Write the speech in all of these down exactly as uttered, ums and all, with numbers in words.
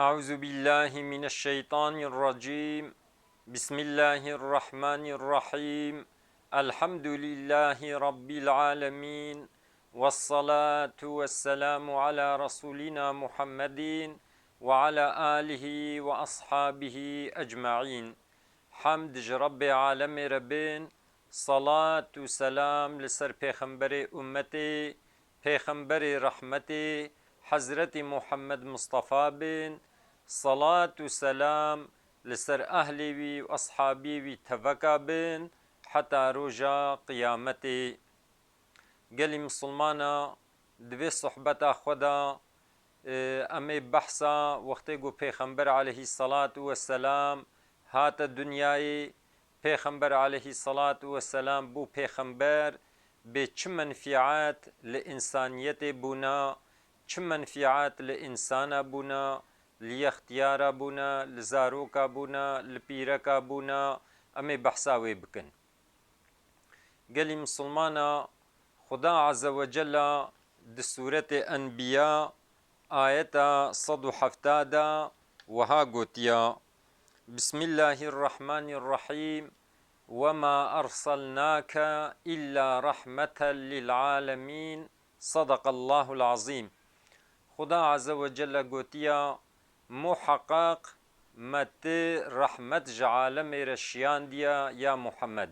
أعوذ بالله من الشيطان الرجيم. بسم الله الرحمن الرحيم. الحمد لله رب العالمين. والصلاة والسلام على رسولنا محمد وعلى آله وأصحابه أجمعين. Hemd ji Rebbê alemê re bin, salat û selam li ser pêxemberê ummetê, pêxemberê rehmetê, Hezretî Muhammed Mustafa bin, salat û selam li ser ehlê wî û eshabê wî teveka bin, heta roja qiyametê. Gelî misilmana, di vê sohbeta xwe de, e, em ê behsa wextê ku Pêxember aleyhisselatu vesselam hate dinyayê, Pêxember aleyhisselatu vesselam bû pêxember, bê çi menfîat li însaniyetê bûna, çi menfîat li însana bûna, li yextiyara bûna, li zaroka bûna, li pîreka bûna, em ê behsa wê bikin. Gelî misilmana, Xuda Azze ve Cella di Sûretê Enbiya ayeta sed û hefta de wiha gotiya, Bismillahirrahmanirrahîm, "Ve ma ersalnake illa rahmeten lil alemîn." Sadaqallahul azîm. Xuda Azze ve Celle gotiya, Muheqeq me ti rehmet ji alemê re şiyandiya ya Muhammed.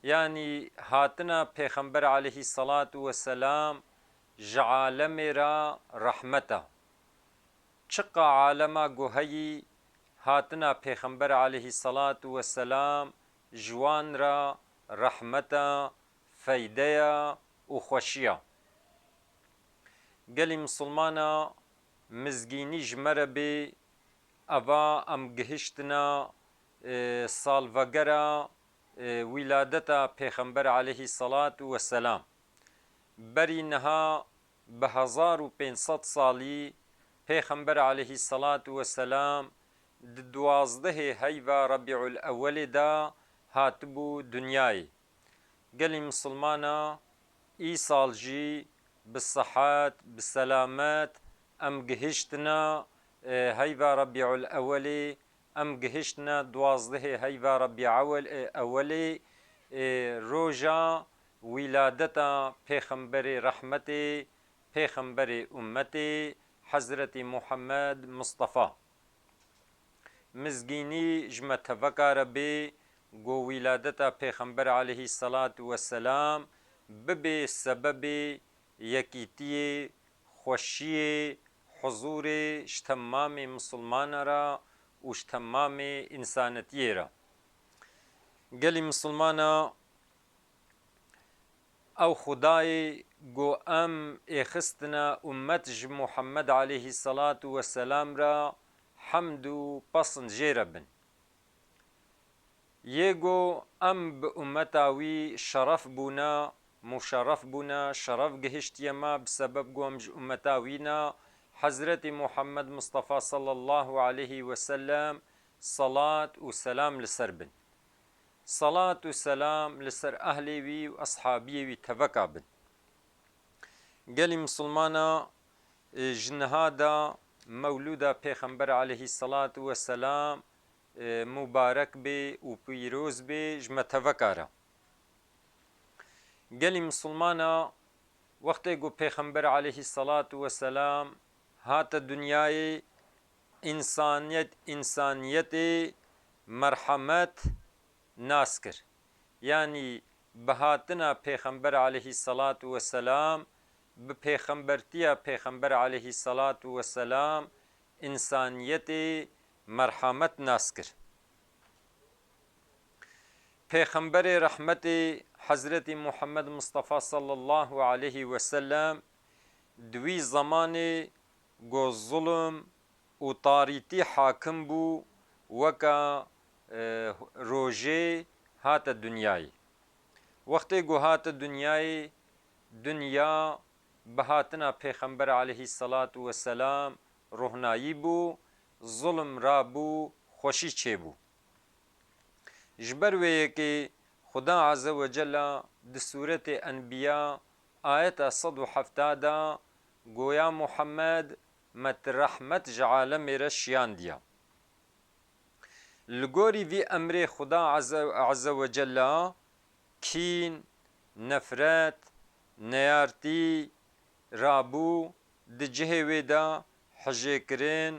Yanî hatina Pêxember aleyhisselatu vesselam ji alemê re rehmet e. Çiqa alema ku heyî, hatina Pêxember aleyhisselatu vesselam ji wan re rehmet e, feyde ye û xweşiya. Gelî misilmana, mizgînî ji me re bê, eva em gihiştina, e, salvegera, e, wîladeta Pêxember aleyhisselatu vesselam. Berî niha bi hezar û pênc sed salî Pêxember aleyhisselatu vesselam di duwazdehê heyva Rebîul Ewwelê de hatibû dinyayê. Gelî misilmana, îsal jî bi sihet, bi selamet em gihiştina, e, heyva Rebîul Ewwelê, em gihiştina duwazdehê heyva Rebî Ewwel, e, Ewwelê, e, roja wîladeta Pêxemberê rehmetê, Pêxemberê ummetê, Hezretî Muhammed Mustafa. Mizgînî ji me teveka re bê, ku wîladeta Pêxember aleyhisselatu vesselam bibê sebebê yekîtiyê, xweşiyê, huzûrê ji temamê misilmana re û ji temamê însanetiyê re. Gelî misilmana, ew Xwedayê ku em êxistine ummet ji Muhammed aleyhisselatu vesselam re, hemd û pesn jê re bin. Yê ku em bi ummeta wî şeref bûne, muşerref bûne, şeref gihiştiye me, bi sebeb ku em ji ummeta wî ne, Hezretî Muhammed Mustafa sallallahu aleyhi ve sellem salat û selam li ser bin. Salat û selam li ser ehlê wî û eshabiyê wî teveka bin. Gelî misilmana, e, ji niha de mewlûda Pêxember aleyhisselatu vesselam, e, mubarek bê û pîroz bê ji me teveka re. Gelî misilmana, wextê ku Pêxember aleyhisselatu vesselam hate dinyayê, însaniyet, însaniyetê merhemet nas kir. Yanî bi hatina Pêxember aleyhisselatu vesselam, bi pêxembertiya Pêxember aleyhisselatu vesselam, însaniyetê merhemet nas kir. Pêxemberê rehmetê Hezretî Muhammed Mustafa sallallahu aleyhi ve sellem di wî zemanê ku zulm û tarîtî hakim bû, weke, e, rojê hate dinyayê. Wextê ku hate dinyayê, dinya bi hatina Pêxember aleyhisselatu vesselam rohnayî bû, zulm rabû, xweşî çêbû. Ji ber wê yekê Xuda Azze ve Cella di Sûretê Enbiya ayeta sed û hefta de goya Muhammed me tu rehmet ji alemê re şiyandiya. Li gorî vî emrê Xuda Azze, Azze ve Cella, kîn, nefret, neyartî, rabû, di cihê wê de hijêkirin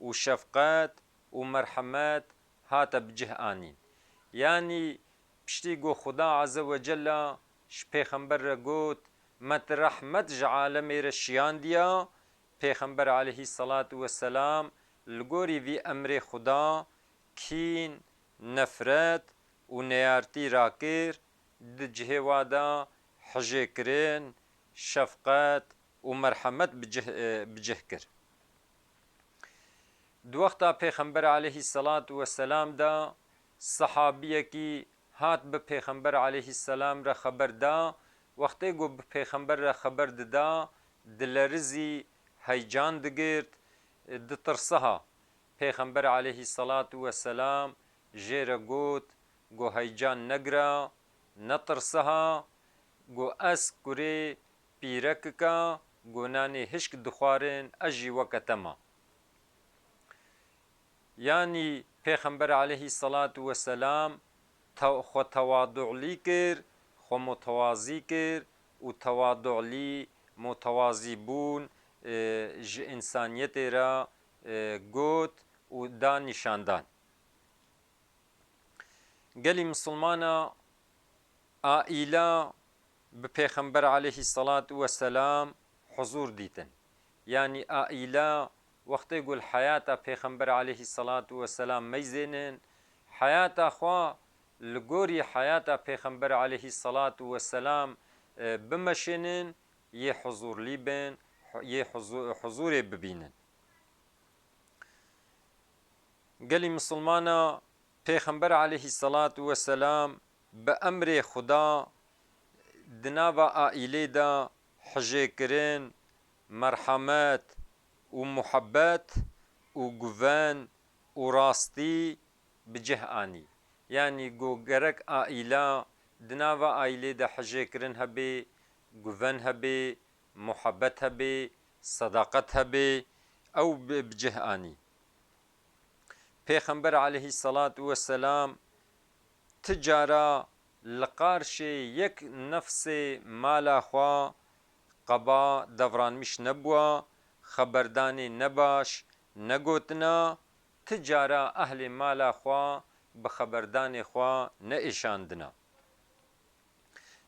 û şefqet û merhemet hate bi cih anîn. Yanî piştî ku Xuda Azze ve Cella ji Pêxember re got, me tu rehmet ji alemê re şiyandiya, Pêxember aleyhî selatu we selam li gorî vî emrê Xuda kîn, nefret û neyartî rakir, di cihê wa de hijêkirin, şefqet û merhemet bi cih, e, bi cih kir. Di wexta Pêxember aleyhî selatu we selam de, sehabiyekî hat bi Pêxember aleyhî selam re xeber da. Wextê ku bi Pêxember re xeber dida, dilerizî, heycan digirt, ditirsiha. Pêxember aleyhî selatu we selam jê re got, go heycan negire, netirsiha, go ez kurê pîrekika, go nanê hişk dixwarin, ez jî weke te ma. Yanî Pêxember aleyhî selatu we selam te-, xwe tewadu'lî kir, xwe mutewazî kir û tewadu'lî, mutewazî bûn, e, ji însaniyetê re, e, got û da nîşandan. Gelî misilmana aîla bi Pêxember aleyhî selatu we selam huzûr dîtin. Yanî aîla wextê ku li heyata Pêxember aleyhî selatu we selam meyzênin, heyata xwe li gorî heyata Pêxember aleyhî selatu we selam, e, bimeşênin, yê huzûrlî bin, hu-, yê huzû-, huzûrê bibînin. Gelî misilmana Pêxember aleyhî selatu we selam bi emrê Xuda di nava aîlê de hijêkirin, merhemet û muhebbet û guven û rastî bi cih anî. Yanî ku gerek aîla di nava aîlê de hijêkirin hebê, guven hebê, muhebbet hebê, sedaqet hebê, ew bi, bi cih anî. Pêxember aleyhî selatu we selam ti cara li qarşê yek nefsê mala xwe qeba devranmîş nebûwa, xeberdanê nebaş negotina, ti cara ehlê mala xwe bi xeberdanê xwe neêşandina.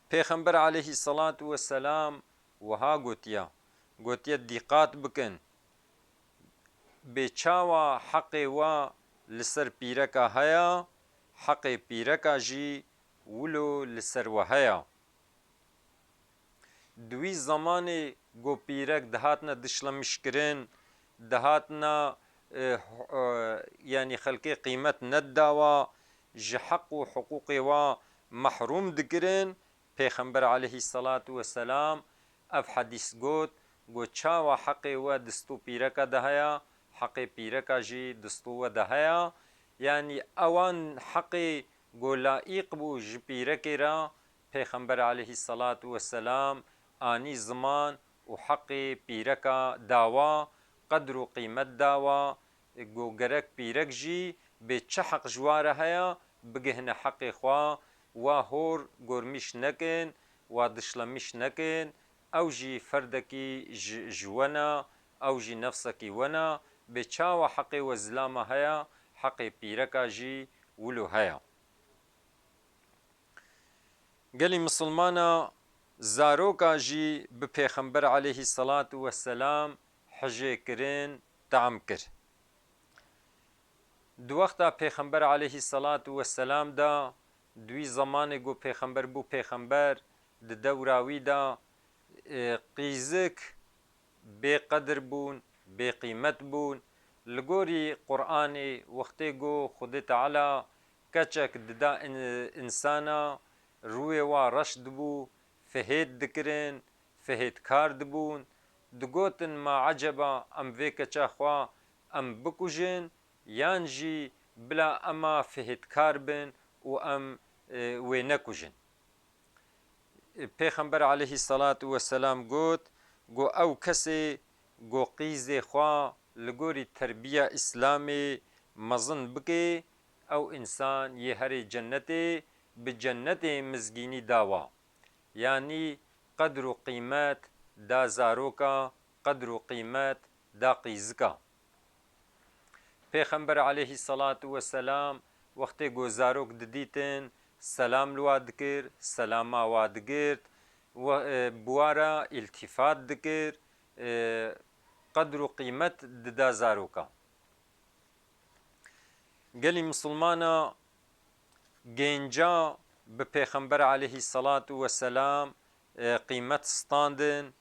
Pêxember aleyhî selatu we selam wiha gotiya, gotiye, dîqat bikin, bê çawa heqê we li ser pîreka heya, heqê pîreka jî wilo li ser we heya. Di wî zemanê ku pîrek dihatine dişlemîşkirin, dihatine, e, h-, e, yanî xelkê qîmet nedidawa, ji heq û hiqûqê wa mehrûm dikirin, Pêxember aleyhî selatu we selam ev hedîs got, got, çawa heqê we distû pîreka de heya, heqê pîreka jî distû we de heya. Yanî ewan heqê ku laîq bû ji pîrekê re, Pêxember aleyhî selatu we selam anî ziman û heqê pîreka dawa, qedr û qîmet dawa, ku gerek pîrek jî bê çi heq ji wa re heya, bigihine heqê xwe, wa hor gormîş nekin, wa dişlemîş nekin, ew jî ferdekî ji, ji we ne, ew jî nefsekî we ne, bê çawa heqê we zilama heya, heqê pîreka jî wilo heya. Gelî misilmana zaroka jî bi Pêxember aleyhî selatu we selam hijê kirin, tam kir. Di wexta Pêxember aleyhî selatu we selam de, di wî zemanê ku Pêxember bû Pêxember, di dewra wî de, e, qîzik bêqedir bûn, bêqîmet bûn. Li gorî Qur'anê wextê ku Xwedê Teala keçek dida in-, insana, rûyê wa reş dibû, fihêt dikirin, fihêtkar dibûn. Digotin, ma eceba em vê keça xwe em bikujin, yan jî bila ema fihêtkar bin û em, e, wê nekujin. Pêxember aleyhî selatu we selam got, got, ew kesê go qîzê xwe li gorî terbiya Îslamê mezin bike, ew însan yê herê cennetê bi cennetê mizgînî dawa. Yanî qedr û qîmet da zaroka, qedr û qîmet da qîzika. Pêxember aleyhî selatu weselam wextê ku zarok didîtin, selam li wa dikir, selama wa digirt, we, e, bi wa re îltîfat dikir, e, qedr û qîmet dida zaroka. Gelî misilmana gênca bi Pêxember aleyhî selatu weselam, e, qîmet standin.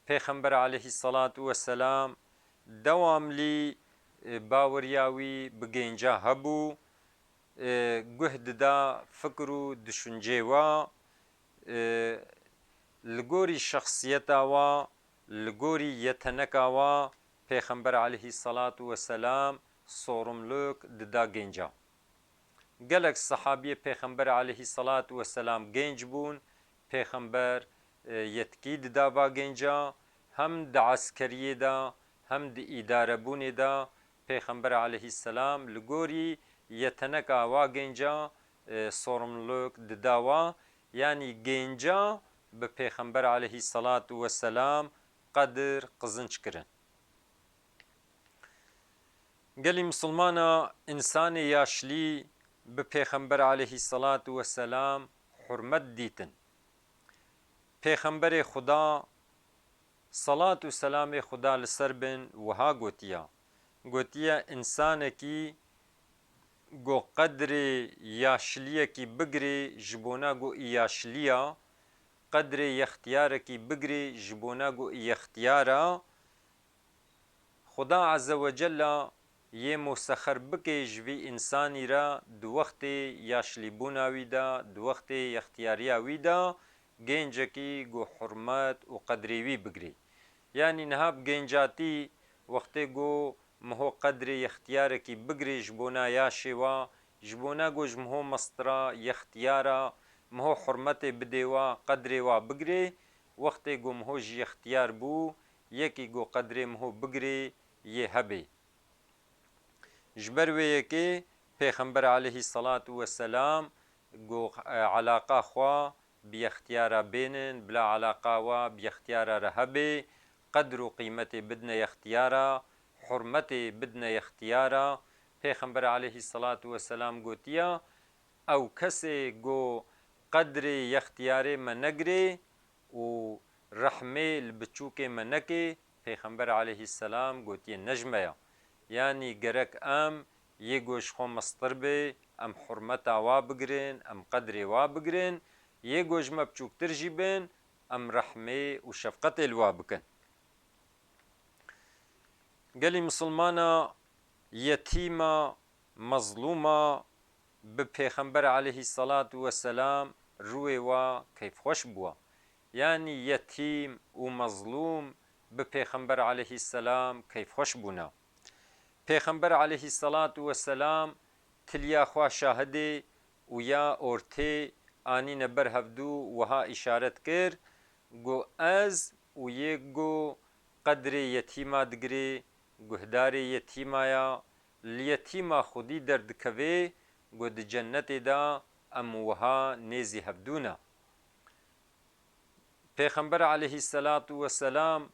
Pêxember aleyhî selatu weselam dewamlî, e, baweriya wî bi gênca hebû, e, guh dida fikir û düşüncê wa, e, li gorî şexsiyeta wa, li gorî yeteneka wa Pêxember aleyhî selatu weselam sorumluluk dida gênca. Gelek sehabiyê Pêxember aleyhî selatu weselam gênc bûn, Pêxember, e, yetkî dida va gênca, hem di eskeriyê de, hem di îdarebûnê de Pêxember aleyhî selam li gorî yeteneka wa gênca, e, sorumluluk dida wa, yanî gênca bi Pêxember aleyhî selatu weselam qedir qizinc kirin. Gelî misilmana însanê yaşlî bi Pêxember aleyhî selatu weselam hurmet dîtin. Pêxemberê Xuda, salat û selamê Xuda li ser bin, wiha gotiya. Gotiye, însanekî go qedrê yaşliyekî bigirê ji bona go î yaşliya, qedrê yextiyarekî bigirê ji bona go î yextiyara, Xuda Azze ve Cella yê musexer bike ji vî însanî re di wextê yaşlîbûna wî de, di wextê yextiyariya wî de, gêncekî ku hurmet û qedrê wî bigirê. Yanî niha bi gêncatî wextê ku miho qedrê yextiyarekî bigirê ji bona yaşê wa, ji bona ku ji miho mestira yextiyara, miho hurmetê bidê wa, qedrê wa bigirê, wextê ku miho jî yextiyar bû, yekî ku qedrê miho bigirê yê hebê. Ji ber wê yekê Pêxember aleyhî selatu weselam ku, e, elaqa xwe bi yextiyara bênin, bila elaqa we bi yextiyara re hebê, qedr û qîmetê bidine yextiyara, hurmetê bidine yextiyara. Pêxember aleyhî selatu weselam gotiya, ew kesê ku qedrê yextiyarê me negirê û rehmê li biçûkê me nekê, Pêxember aleyhî selam gotiye, ne ji me ya. Yanî gerek em yê ku ji xwe mestir bê, em hurmeta wa bigirin, em qedrê wa bigirin, yê ku ji me biçûktir jî bin, em rehmê û şefqetê li wa bikin. Gelî misilmana yetîma, mezlûma bi Pêxember aleyhî selatu weselam rûyê wa keyfxweş bûwa. Yanî yetîm û mezlûm bi Pêxember aleyhî selam keyfxweş bûna. Pêxember aleyhî selatu weselam tiliya xwe şahidê û ya ortê anîne ber hevdû, wiha îşaret kir, got, ez û yê ku qedrê yetîma digirê, guhdarê yetîma ya, li yetîma xwedî derdikevê, ku di cennetê de em wiha nêzî hevdû ne. Pêxember aleyhî selatu weselam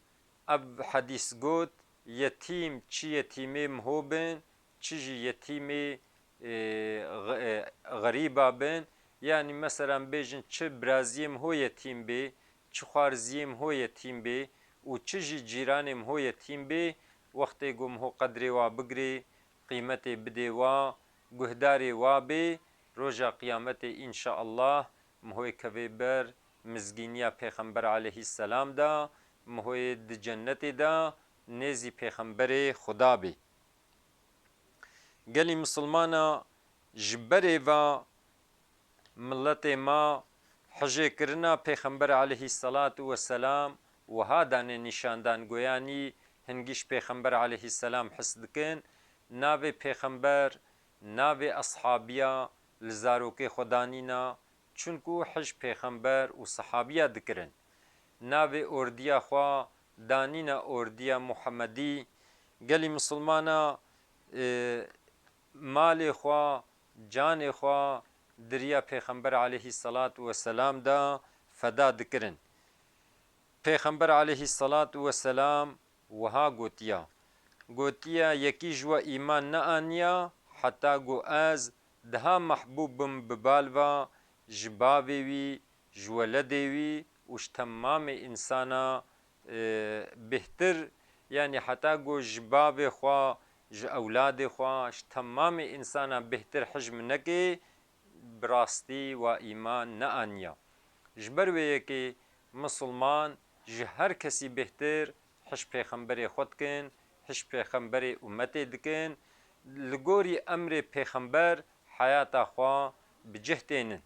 ev hedîs got, yetîm, çi yetîmê miho bin, çi jî yetîmê, e, ğ-, e, xerîba bin, yanî meselan bêjin çi biraziyê miho yetîm bê, çi xwarziyê miho yetîm bê û çi jî cîranê miho yetîm bê, wextê ku miho qedrê wa bigirê, qîmetê bidê wa, guhdarê wa bê, roja qiyametê înşaallah mihoyê kevê ber mizgîniya Pêxember aleyhî selam de, mihoyê di cennetê de nêzî Pêxemberê Xuda bê. Gelî misilmana ji berê ve miletê me hijêkirina Pêxember aleyhî selatu weselam wiha dane nîşandan, goyanî hingî ji Pêxember aleyhî selam his dikin, navê Pêxember, navê eshabiya li zarokê xwe danîna, çunku hij Pêxember û sehabiya dikirin. Navê ordiya xwe danîna ordiya Muhemmedî, gelî misilmana, e, malê xwe, canê xwe di riya Pêxember aleyhî selat weselam de feda dikirin. Pêxember aleyhî selat weselam wiha gotiya, gotiye, yekî ji we îman neaniya heta ku ez daha mehbûb bim bi bal ve ji bavê wî, ji weledê wî û ji temamê însana, e, bêhtir, yanî heta ku ji bavê xwe, ji ewladê xwe, ji temamê însana bêhtir hicm neke, bi rastî wa îman neaniya. Ji ber wê yekê misilman ji her kesî bêhtir hişk pêxemberê xwe dikin, hişk pêxemberê ummetê dikin, li gorî emrê pêxember heyata xwe bi cih tênin.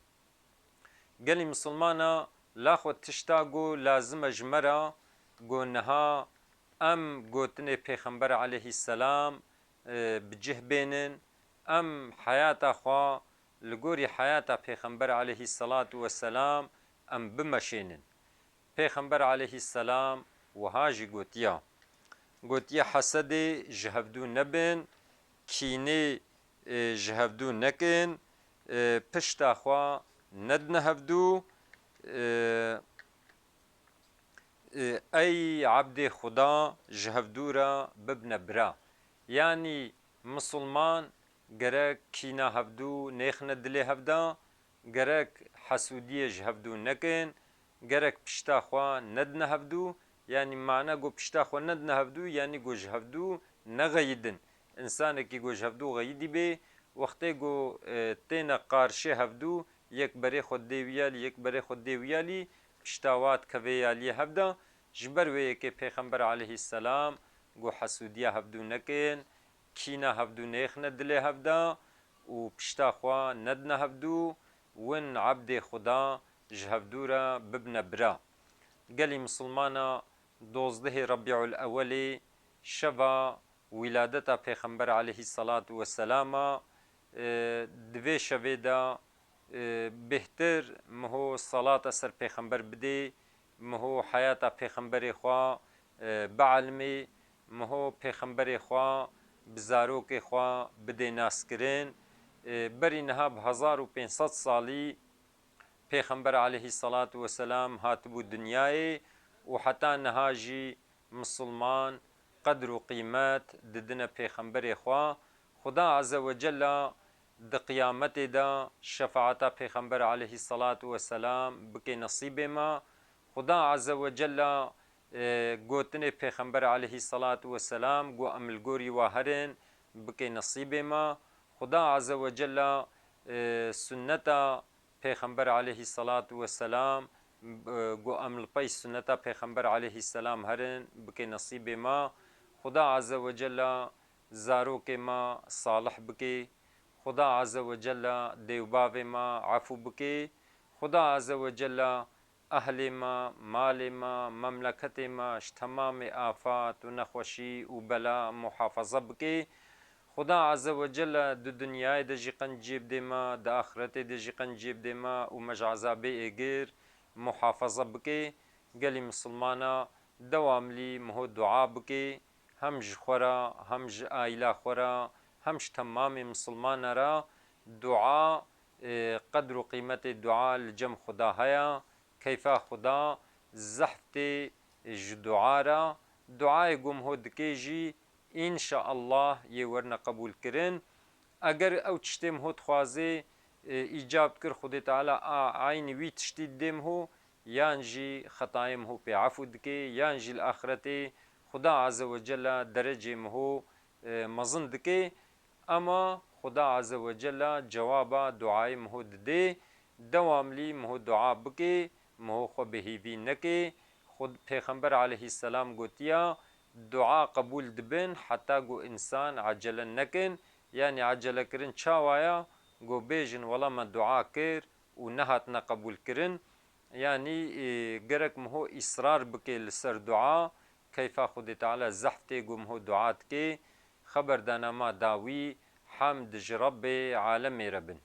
Gelî misilmana, la xwe tişta ku lazim e ji me re, ku niha em gotinê Pêxember aleyhî selam, e, bi cih bênin, em heyata xwe li gorî heyata Pêxember aleyhî selat weselam em bimeşênin. Pêxember aleyhî selam wiha jî gotiya, gotiye, hesedê ji hevdû nebin, kînê, e, ji hevdû nekin, e, pişta xwe nedine hevdû, e, e, ey ebdê Xuda ji hevdû re bibne bira. Yanî misilman gerek kîna hevdû nêxine dilê hevda, gerek hesûdiyê ji hevdû nekin, gerek pişta xwe nedine hevdû, yanî mana ku pişta xwe nedine hevdû, yanî ku ji hevdû nexeyidin. Însanekî ku ji hevdû xeyidî bê, wextê ku, e, têne qarşê hevdû, yek berê xwe dê wiyalî, yek berê xwe dê wiyalî, pişta wa dikeve yaliyê hevda. Ji ber wê yekê Pêxember aleyhî selam ku hesûdiya hevdû nekin, kîna hevdû nêxine dilê hevda û pişta xwe nedine hevdû, win ebdê Xuda ji hevdû re bibine bira. Gelî misilmana, dozdehê Rebîul Ewelê, şeva wîladeta Pêxember aleyhî selat weselam a, e, di vê şevê de, e, bêhtir miho salata ser Pêxember bidê, miho heyata Pêxemberê xwe, e, bielmê, miho Pêxemberê xwe bi zarokê xwe bidê naskirin. E, berî niha bi hezar û pênc sed salî Pêxember aleyhî selat weselam hatibû dinyayê û heta niha jî misilman qedr û qîmet didine Pêxemberê xwe. Xuda Azze ve Cella di qiyametê de şefaeta Pêxember aleyhî selat weselam bike nesîbê me. Xuda Azze ve Cella, e, gotinê Pêxember aleyhî selat weselam ku em li gorî wa herin bike nesîbê me. Xuda Azze ve Cella, e, sunneta Pêxember aleyhî selat weselam, e, ku em li pey sunneta Pêxember aleyhî selam herin bike nesîbê me. Xuda Azze ve Cella zarokê me salih bike. Xuda Azze ve Cella dêwbavê me efû bike. Xuda Azze ve Cella ehlê me, malê me, memleketê me ji temamê afat û nexweşî û bela muhafaza bike. Xuda Azze ve Celle di dinyayê de jî qenciyê bidê me, di axiretê de jî qenciyê bidê me û me ji ezabê êgir muhafaza bike. Gelî misilmana dewamlî miho dua bike, hem ji xwe re, hem ji aîla xwe re, hem ji temamê misilmana re. Dua, e, qedr û qîmetê dua li cem Xuda heye. Keyfa Xuda zehf tê ji dua re. Duayê ku miho dikê jî, înşaallah, yê werine qebûlkirin. Eger ew tiştê miho dixwazê, e, îcab dikir, Xwedê Teala a eynî wî tiştî didê miho, yan jî xetayê miho pê efû dikê, yan jî li axiretê Xuda Azze ve Celle derecê miho, e, mezin dikê. Ema Xuda Azze ve Celle cewaba duayê miho didê. Dewamlî miho dua bikê, miho xwe bêhîvî nekê. Xud-, Pêxember aleyhî selam gotiya, dua qebûl dibin heta ku însan ecele nekin. Yanî ecelekirin çawa ya? Ku bêjin, wela me dua kir û nehatine qebûlkirin. Yanî, e, gerek miho îsrar bike li ser dua. Keyfa Xwedê Teala zehf tê ku miho dua dike. Xeberdana ma dawî, hemd ji Rebbê alemê re bin.